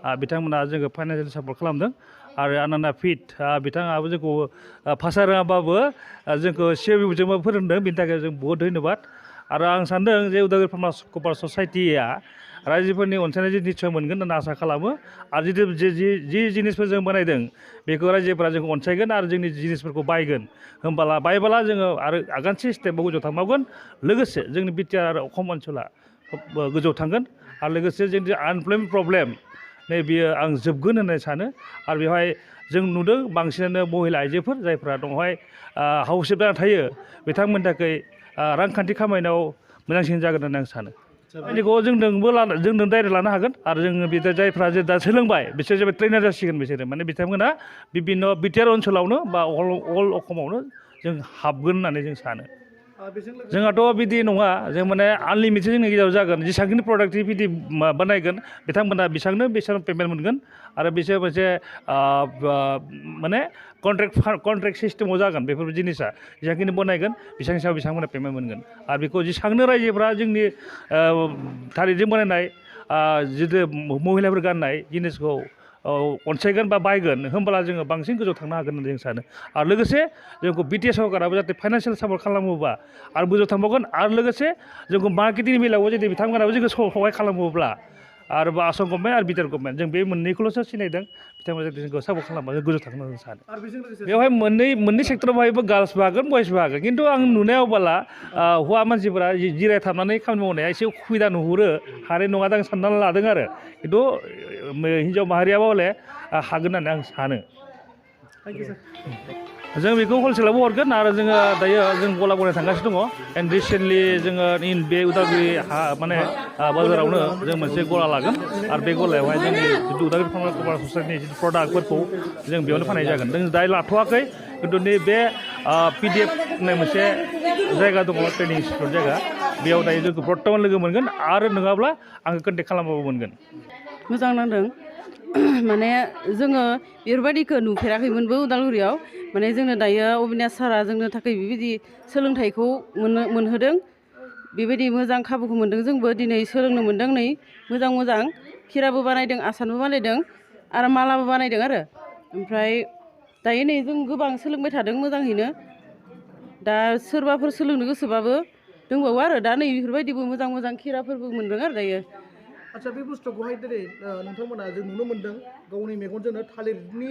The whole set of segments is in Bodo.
बिथांमोना जोंखौ फाइनान्सियेल सापर्ट खालामदों आरो आनन्दा फिट बिथाङाबो जोंखौ भाषा रोङाबाबो जोंखौ सिअ'बिजोंबो फोरोंदों बिनि थाखाय जों बहुद धन्यबाद आरो आं सानदों जे उदालगुरि फार्मार्स क'पारेटिभ ससाइटिया रायजोफोरनि अनसायनाय निस्सय मोनगोन होनना आसा खालामो आरो जि जिनिसफोर जों बानायदों बेखौ रायजोफोरा जोंखौ अनसायगोन आरो जोंनि जिनिसफोरखौ बायगोन बायबोला जोङो आरो आगानसे स्टेपआव गोजौआव थांबावगोन लोगोसे जोंनि बिटिआर आरो अखम ओनसोला गोजौआव थांगोन आरो लोगोसे जोंनि आनएमप्लयमेन्ट प्रब्लेम नै बियो आं जोबगोन होननानै सानो आरो बेवहाय जों नुदों बांसिनानो महिला आइजोफोर जायफ्रा दंहाय हाउसवाइफ जाना थायो बिथांमोननि थाखाय रांखान्थि खामायनायाव मोजांसिन जागोन होननानै आं सानो बेखौ जोंजों डाइरेक्ट लानो हागोन आरो जोङो बे जायफ्रा जे दा सोलोंबाय बिसोर जाबाय ट्रेनार जासिगोन बिसोरो माने बिथांमोना बिभिन्न बिटिआर ओनसोलावनो बा अल अखमावनो जों हाबगोन होननानै जों सानो जोंहाथ' बिदि नङा जों माने आनलिमिटेड जोंनि गेजेराव जागोन जेसेबांखिनि प्रडाक्टिभिटि बानायगोन बिथांमोना बेसेबांनो पेमेन्ट मोनगोन आरो बिसोर मोनसे माने कन्ट्रेक्ट सिस्टेमाव जागोन बेफोर जिनिसा जेसेबांखिनि बानायगोन बेसेबांनि सायाव बिथांमोना पेमेन्ट मोनगोन आरो बेखौ जेसेबांनो रायजोफ्रा जोंनि थालिरजों बानायनाय जितु महिलाफोर गाननाय जिनिसखौ अनसायगोन बा बायगोन होमब्ला जोङो बांसिन गोजौआव थांनो हागोन होननानै जों सानो आरो लोगोसे जोंखौ बिटिआर सरकाराबो जाहाथे फाइनान्सियेल सापर्ट खालामोबा आरो गोजौआव थांबावगोन आरो लोगोसे जोंखौ मार्केटिंनि बेलायावबो जुदि बिथांमोनाबो जोंखौ सहाय खालामोब्ला आरो आसाम गभर्नमेन्ट आरो बिटिआर गभर्नमेन्ट जों बे मोननैखौल'सो सिनायदों बिथांमोना जोंखौ सापर्ट खालामबा जों गोजौआव थांनो होननानै सानो बेवहाय मोननै सेक्टराव बाहायबो गार्लसबो हागोन बयसबो हागोन खिन्थु आं नुनायावबोला हौवा मानसिफोरा जिरायथाबनानै खामानि मावनाया एसे सुबिदा नुहुरो हानाय नङा दां साननानै लादों आरो खिन्थु हिन्जाव माहारियाबो हले हागोन होननानै आं सानो जों बेखौ हलसेलावबो हरगोन आरो जोङो दायो जों गला बनायनो थांगासिनो दङ एन्ड रिसेन्टलि जोङो बे उदालगुरि माने बाजारावनो जों मोनसे गला लागोन आरो बे गलायावहाय जोंनि जितु उदालगुरि फार्मार्स क'पारेटिभ ससाइटिनि जितु प्रडाक्टफोरखौ जों बेयावनो फाननाय जागोन जों दायो लाथ'वाखै खिन्थु नैबे पिडिएफ होननाय मोनसे जायगा दङ ट्रेनिं इनस्टिटिउट जायगा बेयाव दायो जोंखौ बर्तमान लोगो मोनगोन आरो नङाब्ला आंखौ कन्टेक्ट खालामबाबो मोनगोन मोजां नांदों माने जोङो बेफोरबायदिखौ नुफेराखैमोनबो उदालगुरियाव माने जोंनो दायो अबिनाश सारा जोंनो थाखाय बेबायदि सोलोंथाइखौ मोनहोदों बेबायदि मोजां खाबुखौ मोनदों जोंबो दिनै सोलोंनो मोनदों नै मोजां खिराबो बानायदों आसानबो बानायदों आरो मालाबो बानायदों आरो ओमफ्राय दायो नै जों गोबां सोलोंबाय थादों मोजाङैनो दा सोरबाफोर सोलोंनो गोसोबाबो दंबावो आरो दा नै बेफोरबायदिबो मोजां खिराफोरबो मोनदों आरो दायो आচ্ছা बे बुस्थुखौहाय दिनै नोंथांमोना जों नुनो मोन्दों गावनि मेगनजोंनो थालिरनि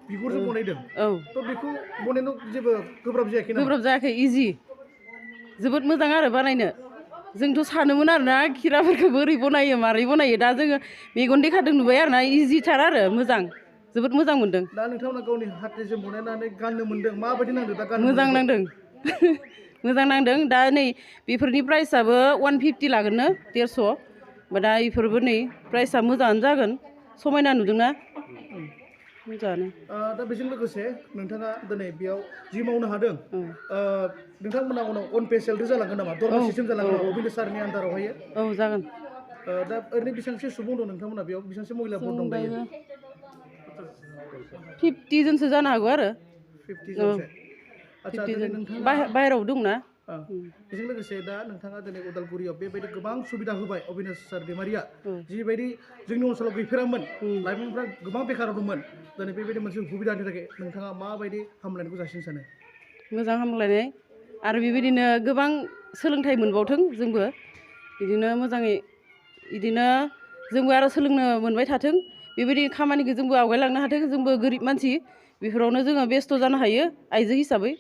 बिगुरजों बनायदों थ' बेखौ बनायनायाव जेबो गोब्राब जायाखै गोब्राब जायाखै इजि जोबोद मोजां आरो बानायनो जोंथ' सानोमोन आरोना खिराफोरखौ बोरै बनायो मारै बनायो दा जोङो मेगन देखादों नुबाय आरोना इजिथार आरो मोजां जोबोद मोजां मोनदों दा नोंथांमोना गावनि हाथजों बनायनानै गाननो मोन्दों माबायदि नांदों दा गाननो मोजां नांदों मोजां नांदों दा नै बेफोरनि प्राइसआबो 150 लागोननो 150 दा बेफोरबो नै प्राइसआ मोजाङानो जागोन समायना नुदोंना मोजाङानो दा बेजों लोगोसे नोंथाङा दिनै बेयाव जि मावनो हादों नोंथांमोना उनाव अन पे सेलारि जालांगोन नामा दरमा सिस्टेम जालांगोन नामा अबिनाश सारनि आन्दारावहाय जागोन दा ओरैनो बेसेबांसो सुबुं दं नोंथांमोना बेयाव बेसेबांसो महिलाफोर दं दायो 50 जनसो जानो हागौ आरो 50 जनसो आচ্ছা बाहेरायाव दंना बेजों लोगोसे दा नोंथाङा दिनै उदालगुरियाव बेबायदि गोबां सुबिदा होबाय अबिनाश सार दैमारिया जिबायदि जोंनि ओनसोलाव गैफेरामोन लाइमोनफ्रा गोबां बेखाराव दंमोन दिनै बेबायदि मोनसे सुबिदानि थाखाय नोंथाङा माबायदि हामलायनायखौ जासिनो सानो मोजां हामलायनाय आरो बेबायदिनो गोबां सोलोंथाइ मोनबावथों जोंबो बिदिनो मोजाङै बिदिनो जोंबो आरो सोलोंनो मोनबाय थाथों बेबायदि खामानिखौ जोंबो आवगायलांनो हाथों जोंबो गोरिब मानसि बेफोरावनो जोङो बेस्थ' जानो हायो आइजो हिसाबै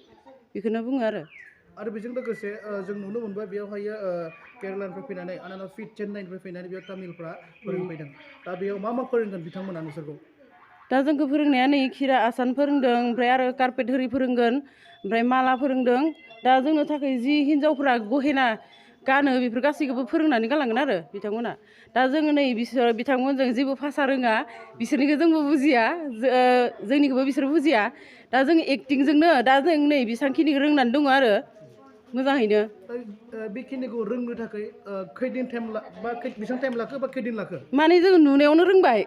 बेखौनो बुङो आरो बेजों लोगोसे जों नुनो मोनबाय बेयावहाय केरेलानिफ्राय फैनानै आनाना फिट चेन्नाइनिफ्राय फैनानै बेयाव तामिलफ्रा फोरोंफैदों दा बेयाव मा फोरोंगोन बिथांमोना नोंसोरखौ दा जोंखौ फोरोंनाया नै खिरा आसान फोरोंदों ओमफ्राय आरो कार्पेट होरि फोरोंगोन ओमफ्राय माला फोरोंदों दा जोंनो थाखाय जि हिन्जावफ्रा गहेना गानो बेफोर गासैखौबो फोरोंनानै गालांगोन आरो बिथांमोना दा जोङो नै बिथांमोनजों जेबो भाषा रोङा बिसोरनिखौ जोंबो बुजिया जोंनिखौबो बिसोर बुजिया दा जों एक्टिंजोंनो दा जों नै बेसेबांखिनि रोंनानै दङ आरो मोजाङैनो बेखिनिखौ रोंनो थाखाय खैदिन टाइम बा बेसेबां टाइम लाखो बा खैदिन लाखो माने जों नुनायावनो रोंबाय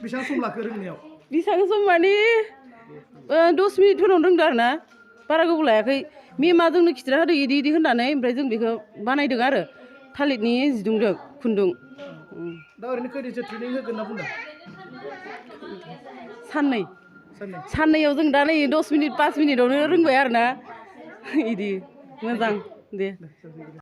बेसेबां सम लाखो रोंनायाव बेसेबां सम माने 10 मिनिटफोरावनो रोंदों आरो ना बारा गोबाव लायाखै मेमा जोंनो खिथिना होदो इदि होननानै ओमफ्राय जों बेखौ बानायदों आरो थालिरनि जिदुंजों खुन्दुं दा ओरैनो खैदिनसो ट्रेनिं होगोन होनना बुंदों साननै साननै साननैयाव जों दा नै 10 मिनिट 5 मिनिटआवनो रोंबाय आरो ना इदि मोजां दे